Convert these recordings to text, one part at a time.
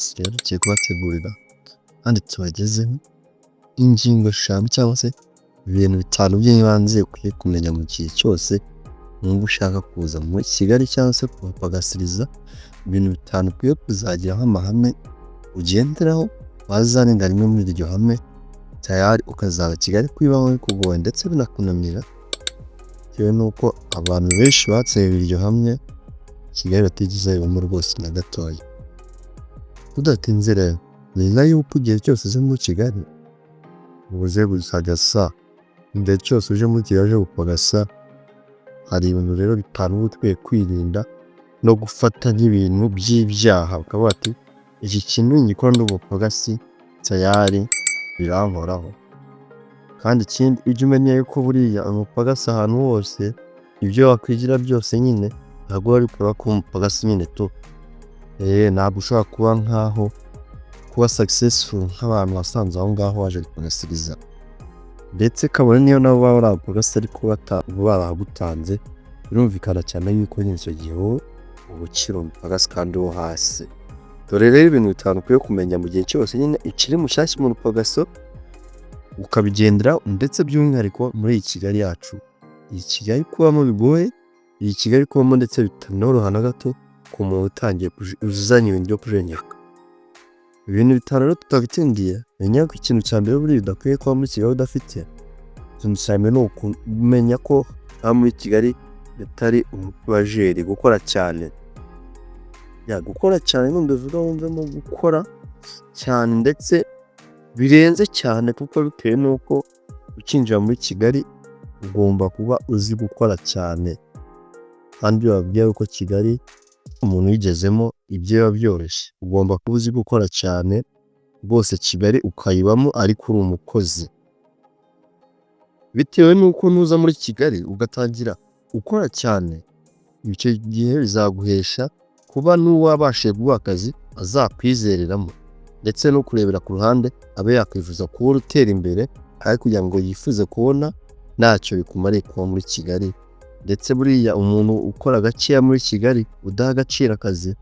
Munsi rero tugiye kubategurira kandi tubagezeho ingingo eshanu cyangwa se ibintu bitanu by'ibanze ukwiye kumenya mu gihe cyose wumva ushaka kuza muri Kigali cyangwa se kuhapagasiriza. Ibintu bitanu ukwiye kuzagira nk'amahame ugenderaho, wazarenga rimwe muri iryo hame, tayari ukazaba Kigali kuyibaho bikugoye ndetse binakunanira, bitewe n'uko abantu benshi batsebeje iryo hame, Kigali batigeze bayibamo rwose na gatoya. Tudatinze rero, menya yuko igihe cyose uze muri Kigali uze gusagasa, igihe cyose uje muri Kigali uje gupagasa, hari ibintu rero bitanu uba ukwiye kwirinda no gufata nk'ibintu by'ibyaha, ukavuga ati: "Iki kintu ningikora ndi umupagasi, tayari birankoraho." Kandi ikindi, ujye umenya yuko buriya umupagasi ahantu hose, ibyo wakwigira byose nyine ntabwo biba bikuraho kuba umupagasi nyine tu. Ntabwo ushobora kuba nkaho kuba successful nk'abantu wasanze aho ngaho waje gupagasiriza, ndetse kabone niyo nabo baba ari abapagasi ariko barahagutanze, birumvikana cyane yuko nyine icyo gihe wowe uba ukiri umupagasi kandi wo hasi. Dore rero ibintu bitanu ukwiye kumenya mu gihe cyose nyine ukiri mushyashya mu rupagaso, ukabigenderaho, ndetse by'umwihariko muri iyi Kigali yacu. Iyi Kigali kubamo bigoye, iyi Kigali kubamo ndetse bitanoroha na gato ku muntu utangiye uzanye ibintu byo kujenjeka. Ibintu bitanu rero tutabitindiye, menya ko ikintu cya mbere buriya udakwiye kuba muri Kigali udafite, ikintu cya mbere ni ukumenya ko kuba muri Kigali atari umubajeri, gukora cyane. Gukora cyane numbivuga wumvemo gukora cyane ndetse birenze cyane, kuko bitewe n'uko ukinjira muri Kigali ugomba kuba uzi gukora cyane. Kandi iyo bababwiye ko Kigali umuntu uyigezemo ibye biba byoroshye, ugomba kuba uzi gukora cyane rwose, Kigali ukayibamo ariko uri umukozi. Bitewe n'uko nuza muri Kigali ugatangira ukora cyane, icyo gihe bizaguhesha kuba n'uwabashije kuguha akazi azakwizereramo, ndetse no kurebera ku ruhande abe yakwifuza kubona utera imbere, aho kugira ngo yifuze kubona ntacyo bikumariye kuba muri Kigali. Ndetse buriya umuntu ukora gakeya muri Kigali, udaha agaciro akazi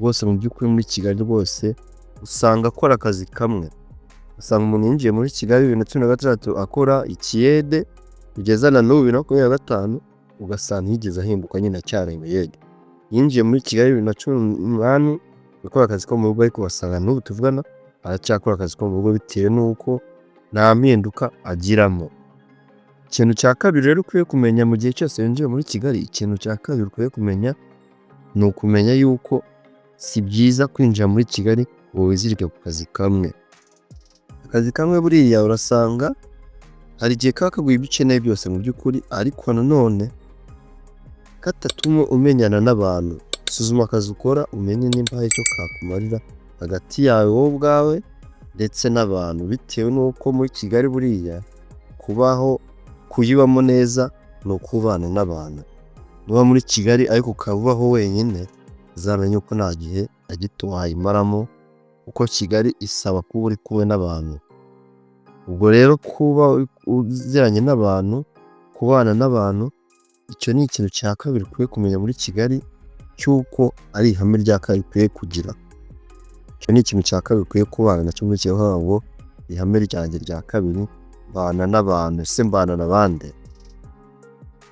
rwose, mu by'ukuri muri Kigali rwose usanga akora akazi kamwe. Usanga umuntu yinjiye muri Kigali 2016 akora ikiyede, kugeza na n'ubu 2025 ugasanga ntiyigeze ahinduka nyine, acyari umuyede. Yinjiye muri Kigali 2018 gukora akazi ko mu rugo, ariko ugasanga n'ubu tuvugana aracyakora akazi ko mu rugo, bitewe n'uko nta mpinduka agiramo. Ikintu cya kabiri rero ukwiye kumenya mu gihe cyose winjiye muri Kigali, ikintu cya kabiri ukwiye kumenya ni ukumenya yuko si byiza kwinjira muri Kigali ngo wizirike ku kazi kamwe. Akazi kamwe buriya urasanga hari igihe kaba kaguha ibyo ukeneye byose mu by'ukuri, ariko nanone katatuma umenyana n'abantu. Suzuma akazi ukora, umenye nimba hari icyo kakumarira hagati yawe wowe ubwawe ndetse n'abantu, bitewe n'uko muri Kigali buriya kubaho, kuyibamo neza ni ukubana n'abantu. Nuba muri Kigali ariko ukaba ubaho wenyine, uzamenye ko nta gihe na gito wayimaramo, kuko Kigali isaba kuba uri kumwe n'abantu. Ubwo rero kuba uziranye n'abantu, kubana n'abantu, icyo ni ikintu cya kabiri ukwiye kumenya muri Kigali, cy'uko ari ihame rya kabiri ukwiye kugira. Icyo ni ikintu cya kabiri ukwiye kubana nacyo muri Kigali, ukavuga ngo: "Ihame ryanjye rya kabiri, mbana n'abantu, ese mbana na bande?"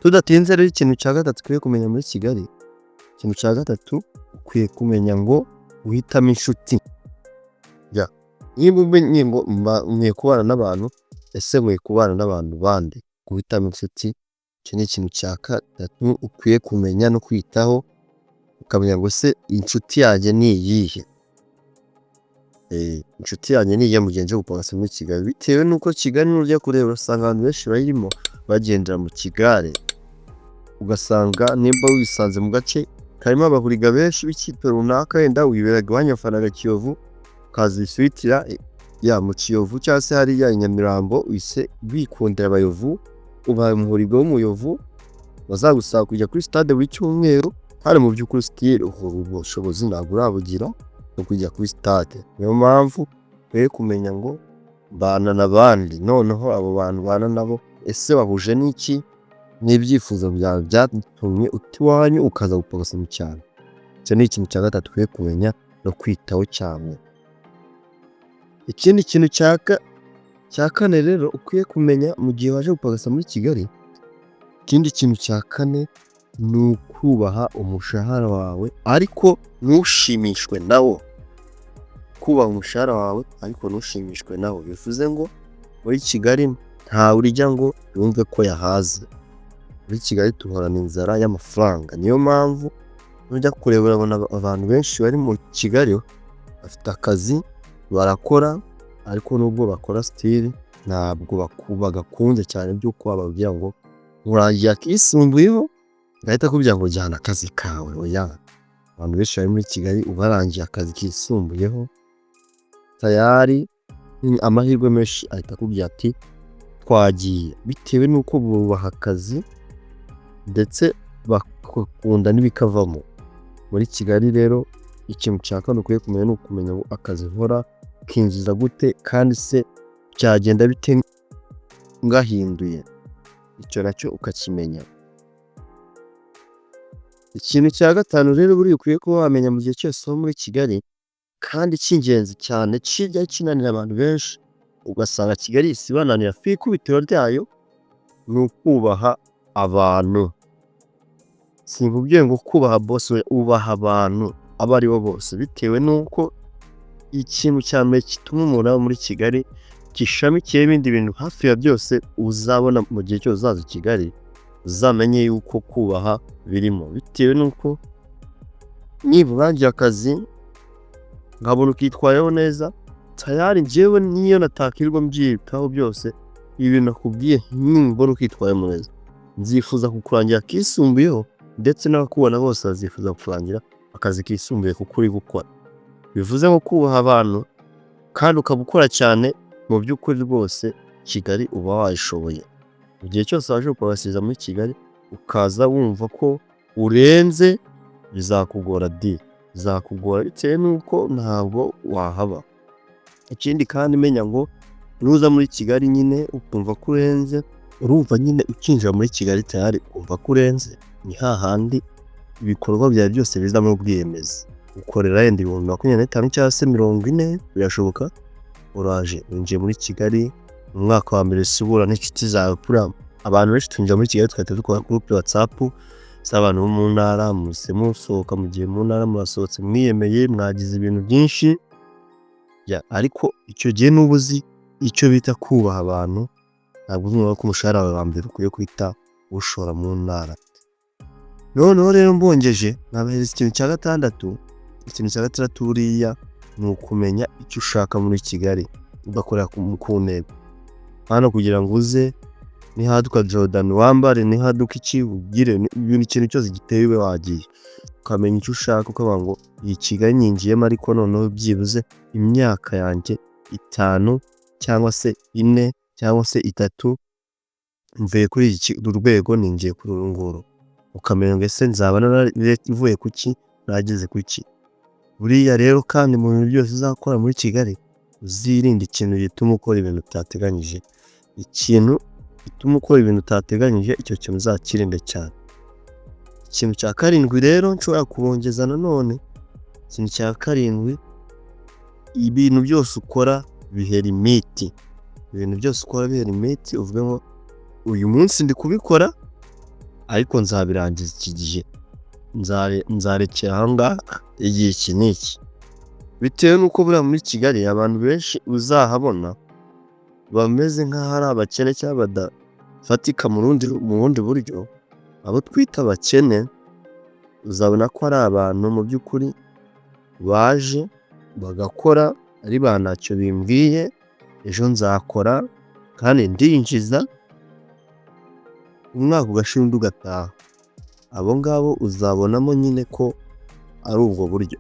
Tudatinze rero, ikintu cya gatatu ukwiye kumenya muri Kigali, ikintu cya gatatu ukwiye kumenya ngo uhitamo inshuti. Niba umenye ngo nkwiye kubana n'abantu, ese nkwiye kubana n'abantu bande? Guhitamo inshuti, icyo ni ikintu cya gatatu ukwiye kumenya no kwitaho, ukamenya ngo: "Ese inshuti yanjye ni iyihe? Inshuti yanjye ni iyihe mu gihe nje gupagasa muri Kigali?" Bitewe n'uko Kigali nujya kureba usanga abantu benshi bayirimo bagendera mu kigare, ugasanga nimba wisanze mu gace karimo abahuriga benshi b'ikipe runaka, wenda wiberaga iwanyu wafanaga Kiyovu, ukaza wisubitira ya mu Kiyovu cyangwa se hariya i Nyamirambo, uhise wikundira Abayovu, ubaye umuhuriga w'Umuyovu, bazagusaba kujya kuri stade buri cyumweru, kandi mu by'ukuri still ubwo bushobozi ntabwo urabugira bwo kujya kuri stade. Niyo mpamvu ukwiye kumenya ngo mbana na bande, noneho abo bantu ubana nabo ese bahuje n'iki n'ibyifuzo byawe byatumye uta iwanyu ukaza gupagasa mu cyaro? Icyo ni ikintu cya gatatu ukwiye kumenya no kwitaho cyane. Ikindi kintu cya kane rero ukwiye kumenya mu gihe waje gupagasa muri Kigali, ikindi kintu cya kane ni ukubaha umushahara wawe ariko ntushimishwe nawo. Kubaha umushahara wawe ariko ntushimishwe nawo, bivuze ngo muri Kigali ntawe urya ngo yumve ko yahaze. Muri Kigali duhorana inzara y'amafaranga, niyo mpamvu nujya kureba urabona abantu benshi bari muri Kigali bafite akazi, barakora, ariko nubwo bakora, still ntabwo bagakunze cyane by'uko wababwira ngo urangiye akisumbuyeho agahita akubwira ngo jyana akazi kawe, oya. Abantu benshi bari muri Kigali ubarangiye akazi kisumbuyeho, tayari amahirwe menshi ahita akubwira ati twagiye, bitewe n'uko bubaha akazi ndetse bagakunda n'ibikavamo. Muri Kigali rero ikintu cya kane ukwiye kumenya ni ukumenya ngo akazi nkora kinjiza gute, kandi se byagenda bite ngahinduye? Icyo nacyo ukakimenya. Ikintu cya gatanu rero buriya ukwiye kuba wamenya mu gihe cyose uba muri Kigali kandi cy'ingenzi cyane kijya kinanira abantu benshi, ugasanga Kigali ihise ibananira ku ikubitiro ryayo, ni ukubaha abantu. Sinkubwiye ngo kubaha boss, ubaha abantu abo ari bo bose, bitewe n'uko ikintu cya mbere gituma umuntu aba muri Kigali gishamikiyeho ibindi bintu hafi ya byose uzabona mu gihe cyose uzaza i Kigali, uzamenye yuko kubaha birimo, bitewe n'uko niba urangiye akazi nkabona ukitwayeho neza, tayari njyewe niyo natakirirwa mbyitaho byose, ibi bintu nakubwiye nimbona ukitwayemo neza, nzifuza kukurangira akisumbuyeho, ndetse n'abakubona bose bazifuza kukurangira akazi kisumbuye kuko uri gukora. Bivuze ngo kubaha abantu kandi ukaba ukora cyane, mu by'ukuri rwose Kigali uba wayishoboye. Mu gihe cyose waje gupagasiza muri Kigali ukaza wumva ko urenze, bizakugora di, bizakugora bitewe n'uko ntabwo wahaba. Ikindi kandi menya ngo nuza muri Kigali nyine ukumva ko urenze, urumva nyine ukinjira muri Kigali tayari ukumva ko urenze, ni hahandi ibikorwa byawe byose bizamo ubwiyemezi. Ukorera yenda 25,000 cyangwa se 40,000 birashoboka, uraje winjiye muri Kigali mu mwaka wa mbere se uhura n'inshuti zawe, kuriya abantu benshi twinjira muri Kigali tugahita dukora groupe WhatsApp z'abantu bo mu ntara, muhise musohoka mugiye mu ntara, murasohotse mwiyemeye, mwagize ibintu byinshi, ariko icyo gihe nuba uzi icyo bita kubaha abantu, ntabwo uzumva ko umushahara wawe wa mbere ukwiye guhita uwushora mu ntara. Noneho rero mbongeje nkabahereza ikintu cya gatandatu, ikintu cya gatandatu buriya ni ukumenya icyo ushaka muri Kigali, ugakorera ku ntego. Hano kugira ngo uze nihaduka Jordan wambare, nihaduka iki ugire, buri kintu cyose giteye ube wagiye. Ukamenya icyo ushaka, ukavuga ngo iyi Kigali nyinjiyemo, ariko noneho byibuze imyaka yanjye 5 cyangwa se 4 cyangwa se 3, mvuye kuri uru rwego ninjiye kuri uru nguru. Ukamenya ngo ese nzaba naravuye ku ki nageze ku ki? Buriya rero kandi mu bintu byose uzakora muri Kigali, uzirinde ikintu gituma ukora ibintu utateganyije. Ikintu gituma ukora ibintu utateganyije, icyo kintu uzakirinde cyane. Ikintu cya karindwi rero nshobora kubongeza nanone, ikintu cya karindwi, ibintu byose ukora bihe limit. Ibintu byose ukora bihe limit, uvuge ngo uyu munsi ndi kubikora ariko nzabirangiza iki gihe, nzarekera aha ngaha igihe iki n'iki. Bitewe n'uko buriya muri Kigali abantu benshi uzahabona bameze nk'aho ari abakene cyangwa badafatika mu bundi buryo, abo twita abakene uzabona ko ari abantu mu by'ukuri baje bagakora ari ba ntacyo bimbwiye, ejo nzakora kandi ndinjiza, umwaka ugashira undi ugataha. Abo ngabo uzabonamo nyine ko ari ubwo buryo.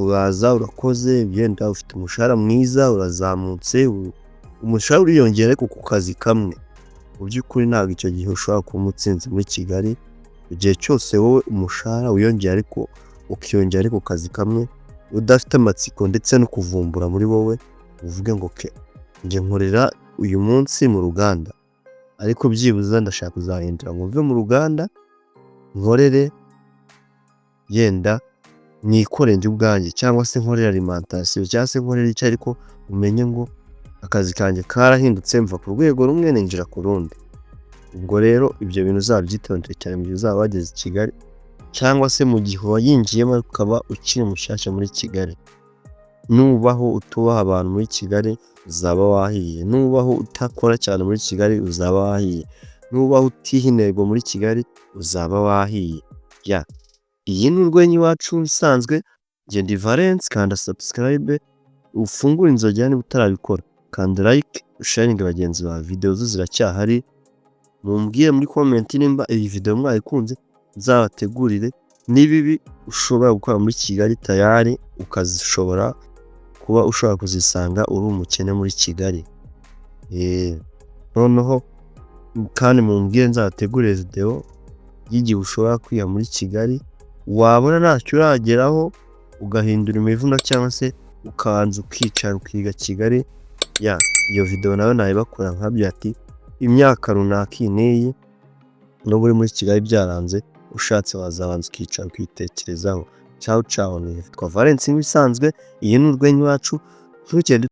Uraza urakoze, yenda ufite umushahara mwiza, urazamutse, umushahara uriyongera ariko ku kazi kamwe. Mu by'ukuri ntabwo icyo gihe ushobora kuba umutsinzi muri Kigali, igihe cyose wowe umushahara wiyongera ariko ukiyongera ari ku kazi kamwe, udafite amatsiko ndetse no kuvumbura muri wowe, uvuge ngo okay, njye nkorera uyu munsi mu ruganda, ariko byibuze ndashaka kuzahindura ngo mve mu ruganda nkorere yenda Nikore njye ubwanjye, cyangwa se nkorere alimentation, cyangwa se nkorere icyo, ariko umenye ngo akazi kanjye karahindutse, mva ku rwego rumwe ninjira ku rundi. Ubwo rero ibyo bintu uzabyitondere cyane mu gihe uzaba wageze i Kigali, cyangwa se mu gihe wayinjiyemo ariko ukaba ukiri mushyashya muri Kigali. Nubaho utubaha abantu muri Kigali, uzaba wahiye. Nubaho utakora cyane muri Kigali, uzaba wahiye. Nubaho utiha intego muri Kigali, uzaba wahiye. Ya, iyi ni Urwenya Iwacu isanzwe, njye ndi Valence. Kanda subscribe, ufungure inzogera niba utarabikora, kanda like, usharinge bagenzi bawe, video zo ziracyahari. Mumbwire muri comment nimba iyi video mwayikunze, nzabategurire n'ibibi ushobora gukora muri Kigali tayari ukazishobora kuba ushobora kuzisanga uri umukene muri Kigali. Noneho kandi mumbwire nzabategurire video y'igihe ushobora kwiga muri Kigali, wabona ntacyo urageraho ugahindura imivuno, cyangwa se ukabanza ukicara ukiga Kigali. Ya, iyo video nayo nayibakora, nkabwira ati imyaka runaka iyi n'iyi nuba uri muri Kigali byaranze, ushatse wazabanza ukicara ukitekerezaho. Ciao ciao, nitwa Valence nk'ibisanzwe, iyi ni Urwenya Iwacu, ntukigende.